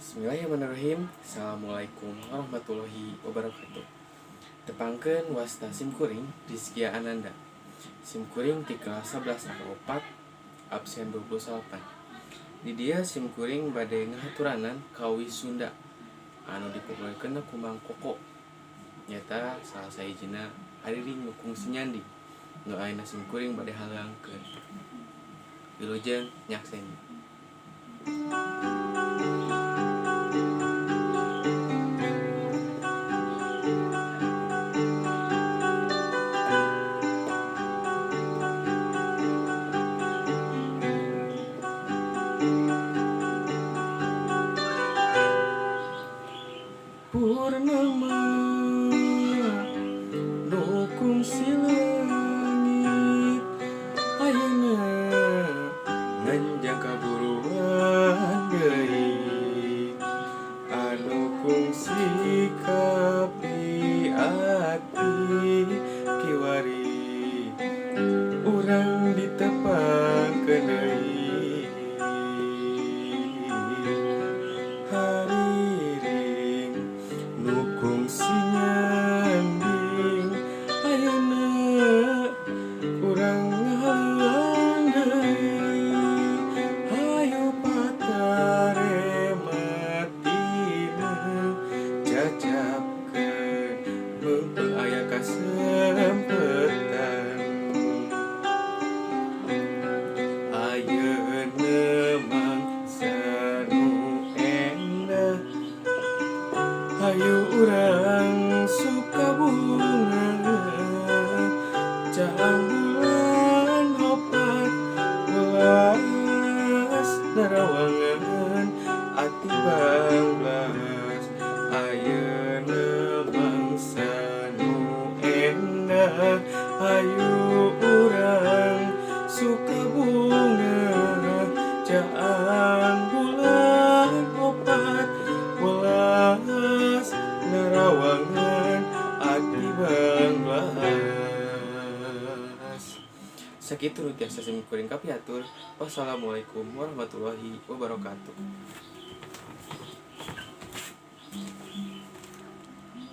Bismillahirrahmanirrahim. Assalamualaikum warahmatullahi wabarakatuh. Tepangkeun, wasta simkuring Rizkia Ananda. Simkuring ti kelas 11 A4, absen 28. Di dieu simkuring bade ngahaturanan kawih Sunda anu dipopulerkeun ku Mang Koko, nyaeta salah sahijina hariring nu kungsi nyanding, nu ayeuna simkuring bade halangkeun. Wilujeng nyakseni. Purnama nu kungsi leungit, ayeuna nganjang kaburuan deui. Anu kungsi kapi ati, kiwari urang ditepangkeun deui. Hariring nu kungsi nyanding, ayeuna urang ngahalang deui. Hayu patarematina cacapkeun, mumpung aya kasempetan. Ayeuna mangsa nu endah, hayu urang suka bunga. Caang bulan opat welas, narawangan ati banglas. Ayeuna mangsa nu endah, hayu urang suka bunga. Caang bulan opat welas, narawangan ati banglas. Sakitu nu tiasa simkuring kapihatur. Wassalamualaikum warahmatullahi wabarakatuh.